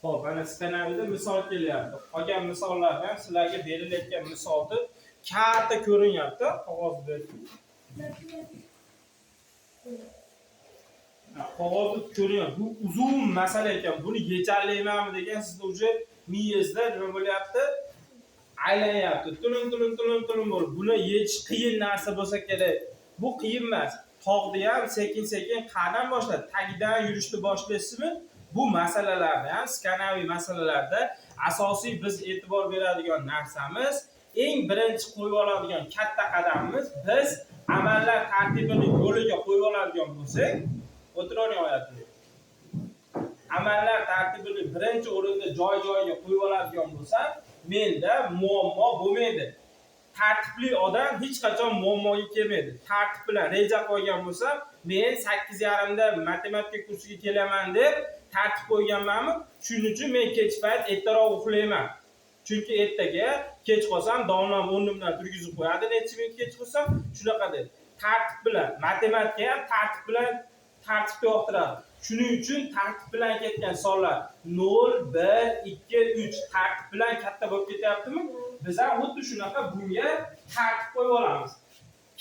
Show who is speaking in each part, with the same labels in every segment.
Speaker 1: Xo'p, mana skanavida misol kelyapti. Qolgan misollarda ham sizlarga berilayotgan misolni katta ko'rinyapti qog'ozda. Ha, qog'ozda ko'rinyapti. Bu uzun masala ekan. Buni yechalmaymanmi degan sizda уже miyangizda nima bo'lyapti? Aylanyapti. Tulum tulum tulum tulum bo'lib. Buni yechish qiyin narsa bo'lsa kerak. Bu qiyin emas. Tog'ni ham sekin-sekin qadam boshladi. Tagidan yurishni boshlaysizmi? Bu masalalarda ham, skanaviy masalalarda asosiy biz e'tibor beradigan narsamiz, eng birinchi qo'yib oladigan katta qadamimiz, biz amallar tartibini yo'liga qo'yib oladigan bo'lsak, o'tiravering oyatini. Amallar tartibini birinchi o'rinda joy-joyiga qo'yib oladigan bo'lsam, menda muammo bo'lmaydi. Tartibli odam hech qachon muammoga kelmaydi. Tartib bilan reja qo'ygan bo'lsam, men 8:30da matematika kursiga kelaman deb tartib qo'yganmanmi? Shuning uchun men kech payt ertaroq uxlayman. Chunki ertaga kech qolsam, domlam o'rnimdan turgizib qo'yadi, necha minut kech qolsam, shunaqa deb. Tartib bilan, matematika ham tartib bilan tartibga yoqtiradi. Shuning uchun tartib bilan ketgan sonlar 0, 1, 2, 3 tartib bilan katta bo'lib ketyaptimi? Biz ham xuddi shunaqa bunga tartib qo'yib olamiz.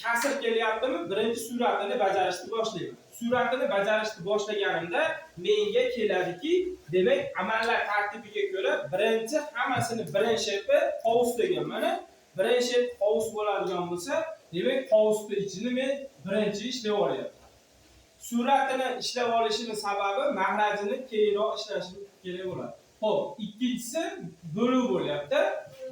Speaker 1: Kasr kelyaptimi? Birinchi suratini bajarishni boshlayman. Suratini bajarishni boshlaganimda menga keladiki, demak, amallar tartibiga ko'ra birinchi hammasini birinchi shapi qovus degan. Mana birinchi shep qovus bo'ladigan bo'lsa, demak, qovusni ichini men birinchi ishlab olyapman. Suratini ishlab olishimning sababi mahrajini keyinroq ishlashim kerak bo'ladi. Xo'p, ikkinchisi bo'luv bo'lyapti.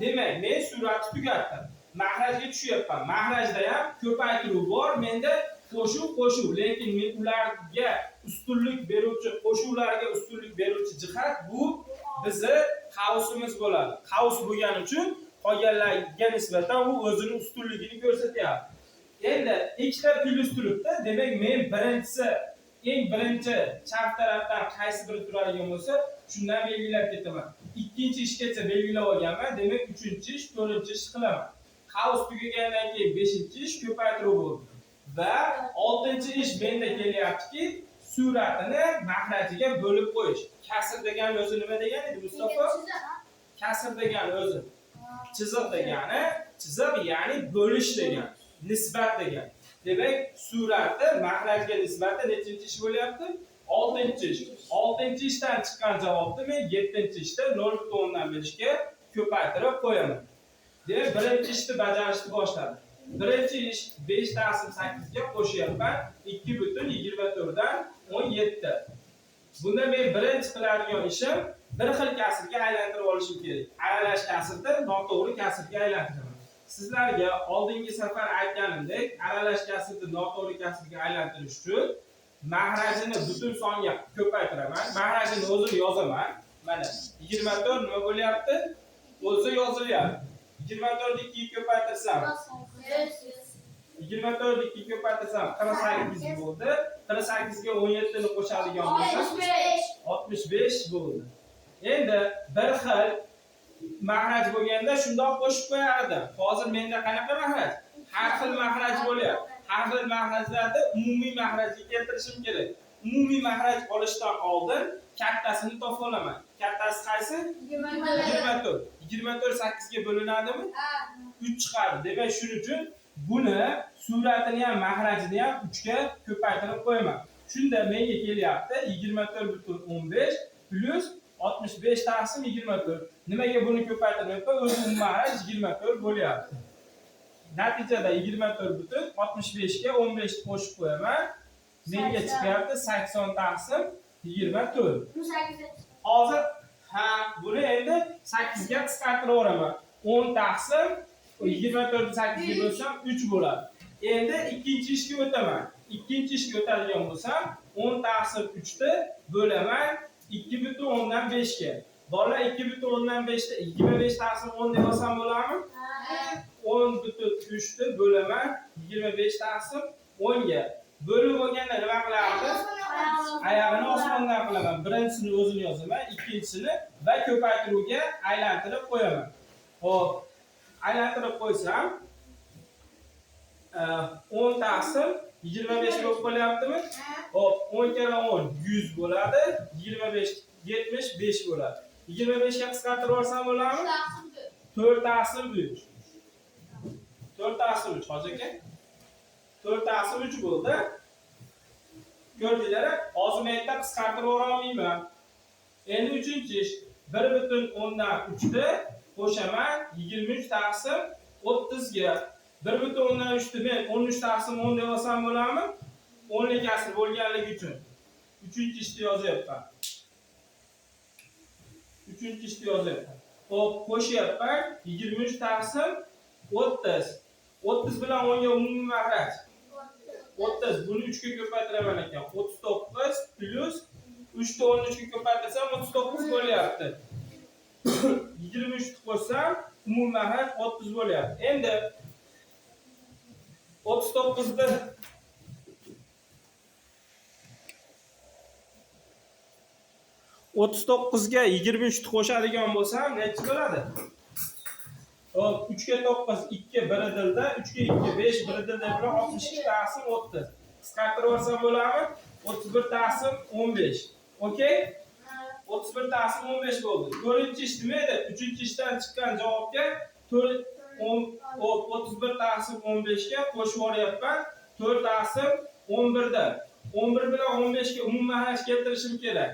Speaker 1: Demak, men suratni tugatdim. Mahrajga tushyapman. Mahrajda ham ko'paytiruv bor, menda qo'shuv, qo'shuv, lekin men ularga ustunlik beruvchi, qo'shuvlarga ustunlik beruvchi jihat bu bizni qavsimiz bo'ladi. Qavs bo'lgani uchun qolganlarga nisbatan u o'zini ustunligini ko'rsatyapti. Endi ikkita plyus turibdi. Demak, men birinchisi, eng birinchi chap tarafdan qaysi biri turadigan bo'lsa, shundan belgilab ketaman. Ikkinchi ishgacha belgilab olganman. Demak, uchinchi ish, to'rtinchi ish qilaman. Qavs tugagandan keyin beshinchi ish ko'paytiruv bo'ldi. Va oltinchi ish menda kelyaptiki, suratini mahrajiga bo'lib qo'yish. Kasr degani o'zi nima degani edi, Mustafa? Kasr degani o'zi chiziq degani, chiziq ya'ni bo'lish degani, nisbat degani. Demak, suratni mahrajga nisbati nechinchi ish bo'lyapti? Oltinchi ish. Oltinchi ishdan chiqqan javobni men yettinchi ishda 0,5 ga ko'paytirib qo'yaman. Demak, birinchi ishni bajarishni boshladim. Birinchi ish 5 taqsim 8 ga qo'shyapman 2,24 dan 17. Bunda men birinchi qiladigan ishim bir xil kasrga aylantirib olishim kerak. Aralash kasrni noto'g'ri kasrga aylantiraman. Sizlarga oldingi safar aytganimdek, aralash kasrni noto'g'ri kasrga aylantirish uchun mahrajini butun songa ko'paytiraman. Mahrajini o'zini yozaman. Mana 24 nima bo'lyapti? O'zi yozilyapti. 24 ni 2 ga ko'paytirsam, 24 ni 2 ga ko'paytirsam 48 bo'ldi. 48 ga 17 ni qo'shadigan bo'lsam 65 bo'ldi. Endi bir xil mahraj bo'lganda shundoq qo'shib qo'yardim. Hozir menda qanaqa mahraj? Har xil mahraj bo'lyapti. Har xil mahrajlarni umumiy mahrajga keltirishim kerak. Umumiy mahraj olishdan oldin kattasini topib olaman. Kattasi qaysi? 24. 24 8 ga bo'linadimi? 3 chiqadi. Demak, shuning uchun buni suratini ham, mahrajini ham 3 ga ko'paytirib qo'yaman. Shunda menga kelyapti 24,15 plyus 65 taqsim 24. Nimaga buni ko'paytiryapman? O'zi mahraj 24 bo'lyapti. Natijada 24,65 ga 15 ni qo'shib qo'yaman. Menga chiqyapti 80 taqsim 24. Hozir ha, buni endi 8 ga qisqartiraveraman. 10 taqsim 24 ni 8 ga bo'lsam 3 bo'ladi. Endi ikkinchi ishga o'taman. Ikkinchi ishga o'tadigan bo'lsam 10 taqsim 3 ni bo'laman 2,5 ga. Bolalar, 2,5 ta 25 taqsim 10 deb olsam bo'ladimi? 10,3 ni bo'laman 25 taqsim 10 ga. Bo'lib bo'lganda nima qilardim? Ayag'ini osmondan qilaman. Birinchisini o'zini yozaman, ikkinchisini va ko'paytiruvga aylantirib qo'yaman. Xo'p, aylantirib qo'ysam 10 taqsim 25 bo'lib qolyaptimi? Hop, 10 karra 10 100 bo'ladi. 25 75 bo'ladi. 25 ga qisqartirib olsam bo'ladimi? 4 taqsim 3. 4 taqsim 3 hoji aka. 4 taqsim 3 bo'ldi. Ko'rdinglar, hozir men yerda qisqartirib olmayman. Endi 3-ish 1.3 ni qo'shaman 23 taqsim 30 ga. 1.3 ni men 13 taqsim 10 deb olsam bo'ladimi? 10lik kasr bo'lganligi uchun. 3-ishni yozyapman. 3-ishni yozyapman. Xo'p, qo'shyapman 23 taqsim 30. 30 bilan 10 ga umumiy mahraj 30. Buni 3 ga ko'paytiraman ekan. 39 plus 3 ni 13 ga ko'paytirsam 39 bo'lyapti. 23 ni qo'shsam umumiy mahraj 30 bo'lyapti. Endi 39 ni 39 ga 23 ni qo'shadigan bo'lsam necha bo'ladi? Hop, 3 ga 9 2 1 dilda, 3 ga 2 5 1 dilda bilan 62 taqsim 30. Qisqartirib olsam bo'ladimi? 31 taqsim 15. Okey? 31 taqsim 15 bo'ldi. 4-ish nima edi? 3-ishdan chiqqan javobga 4 10 31 taqsim 15 ga qo'shib yuboryapman. 4 taqsim 11 da. 11 bilan 15 ga umumiy mahraj keltirishim kerak.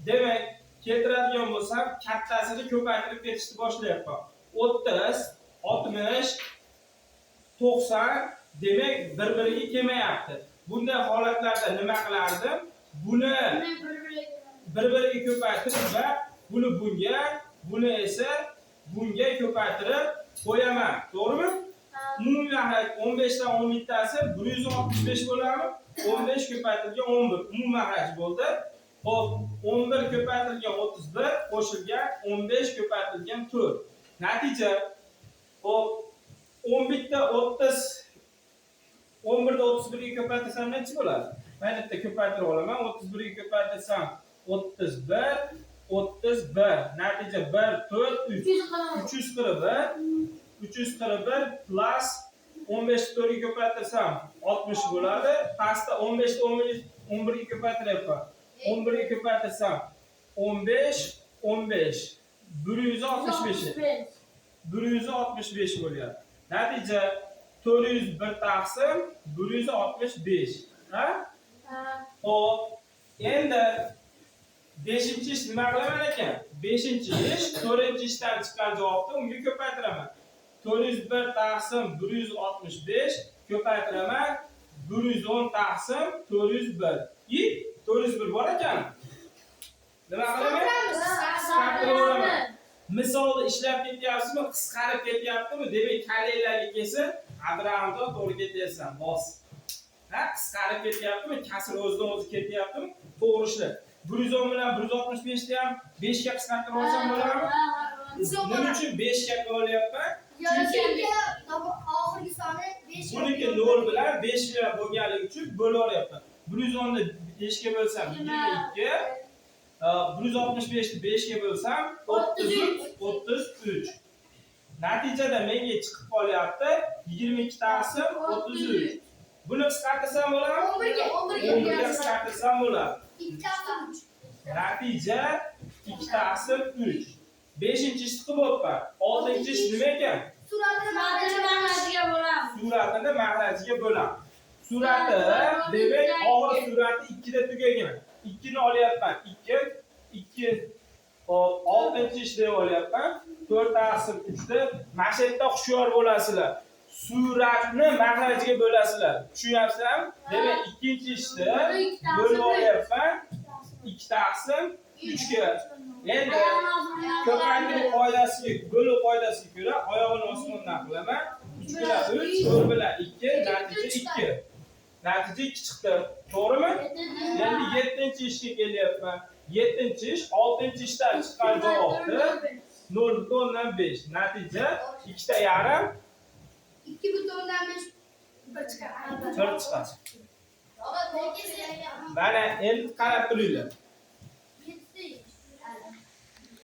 Speaker 1: Demak, keltiradigan bo'lsam, kattasini ko'paytirib ketishni boshlayapman. 30, 60, 90, demak bir-biriga kelmayapti. Bunday holatlarda nima qilardim? Buni bir-biriga ko'paytirib va buni bunga, buni esa bunga ko'paytirib qo'yaman. To'g'rimi? Umumiy mahraj 15 dan 10 bittasi 165 bo'ladimi? 15 ko'paytirilgan 11 umumiy mahraj bo'ldi. Xo'p, 11 ko'paytirilgan 31 qo'shilgan 15 ko'paytirilgan 4. Natija, xo'p, 11 ta 30 11 da 31 ga ko'paytirsam necha bo'ladi? Men bitta ko'paytirib olaman. 31 ga ko'paytirsam 31 31. Natija 1 4 3. 341 341 plus 15 4 ga ko'paytirsam 60 bo'ladi. Pastda 15 ta 11 ga ko'paytiryapman. 11 ga ko'paytirsam 15 15 165 165 bo'lyapti. Natija 401 taqsim 165. Ha? Xo'p, endi 5-ish nima qilaman ekan? 5-ish 4-ishdan chiqqan javobni unga ko'paytiraman. 401 taqsim 165 ko'paytiraman 110 taqsim 401. I 401 bor ekan. Nima qilaman? Qisqartiraman. Misolni ishlab ketyapsizmi, qisqarib ketyaptimi? Demak, kallanglarga kelsa, Abramda to'g'ri ketyapsan, bos. Ha, qisqarib ketyaptimi? Kasr o'zidan o'zi ketyaptimi? To'g'ri ishla. 110 bilan 165 ni ham 5 ga qisqartirib olsam bo'ladimi? Nima uchun 5 ga qo'yapman?
Speaker 2: Chunki oxirgi soni 5.
Speaker 1: Buniki 0 bilan 5 bilan bo'lganligi uchun bo'lib olyapman. 110 ni 5 ga bo'lsam 22, 165 ni 5 ga bo'lsam 33, 33. Natijada menga chiqib qolyapti 22 taqsim 33. Buni qisqartirsam bo'ladimi?
Speaker 2: 11 ga
Speaker 1: 11 ga qisqartirsam bo'ladi.
Speaker 2: 2 taqsim 3.
Speaker 1: Natija 2 taqsim 3. 5-ishni qilib o'tman. 6-ish nima ekan?
Speaker 2: Suratini
Speaker 3: mahrajiga bo'lamiz.
Speaker 1: Suratini mahrajiga bo'lamiz. Surati demak oxir surati 2 da tugagan. 2 ni olyapman. 2 2 hop 6-ish deb olyapman. 4 taqsim 3 da mana shu yerda hushyor bo'lasizlar. Suratni mahrajiga bo'lasizlar. Tushunyapsizlarmi? Demak, 2-ishni bo'lib olyapman. 2 taqsim 3 ga. Endi ko'paytiruv qoidasiga, bo'luv qoidasiga ko'ra oyog'ini osmondan qilaman. 3 bilan 3, 4 bilan 2, natija 2. Natija 2 chiqdi. To'g'rimi? Endi 7-ishga kelyapman. 7-ish 6-ishdan chiqqan javobni 0.5. Natija 2.5
Speaker 2: 2.5 bir chiqadi.
Speaker 1: 1 chiqadi. Mana endi qarab turinglar.